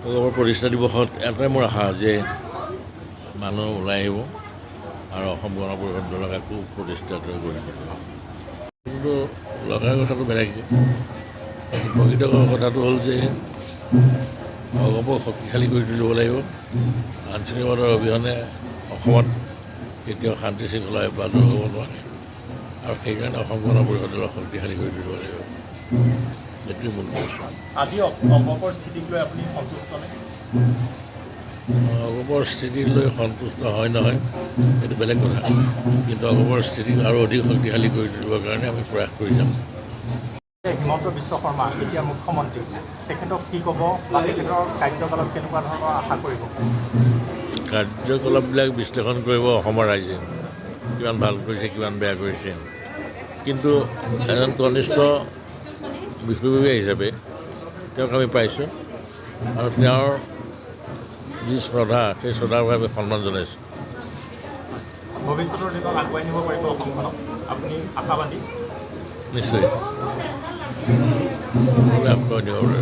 অগপৰ প্ৰতিষ্ঠা দিৱসত এটাই মোৰ আশা যে মানুহ ওলাই আহিব আৰু অসম গণ পৰিষদ দলক আকৌ প্ৰতিষ্ঠা গঢ়ি তুলিব। কিন্তু লগাৰ কথাটো বেলেগ। প্ৰকৃত কথাটো হ'ল যে অগপক শক্তিশালী কৰি তুলিব লাগিব। আঞ্চলিকবাদৰ অবিহনে অসমত কেতিয়াও শান্তি শৃংখলা অব্যাহত হ'ব নোৱাৰে আৰু সেইকাৰণে অসম গণ পৰিষদ দলক শক্তিশালী কৰি তুলিব লাগিব। সেইটোৱে মূল উদ্দেশ্য। আজি অগপৰ স্থিতিক লৈ আপুনি সন্তুষ্টনে? অগপৰ স্থিতিক লৈ সন্তুষ্ট হয় নহয়, সেইটো বেলেগ কথা। কিন্তু অগপৰ স্থিতিক আৰু অধিক শক্তিশালী কৰি তুলিবৰ কাৰণে আমি প্ৰয়াস কৰি যাম। হিমন্ত বিশ্ব শৰ্মা এতিয়া মুখ্যমন্ত্ৰী, তেখেতক কি ক'ব বা তেখেতৰ কাৰ্যকালত কেনেকুৱা ধৰণৰ আশা কৰিব? কাৰ্যকলাপবিলাক বিশ্লেষণ কৰিব অসমৰ ৰাইজে, কিমান ভাল কৰিছে, কিমান বেয়া কৰিছে। কিন্তু এজন কনিষ্ঠ বিষয়ববীয়া হিচাপে তেওঁক আমি পাইছোঁ আৰু তেওঁৰ যি শ্ৰদ্ধা, সেই শ্ৰদ্ধাৰ বাবে আমি সন্মান জনাইছোঁ। ভৱিষ্যতৰ দিনত আগুৱাই নিব পাৰিব অসমখনক, আপুনি আশাবাদী? নিশ্চয় লাভ কৰি দিব পাৰিব।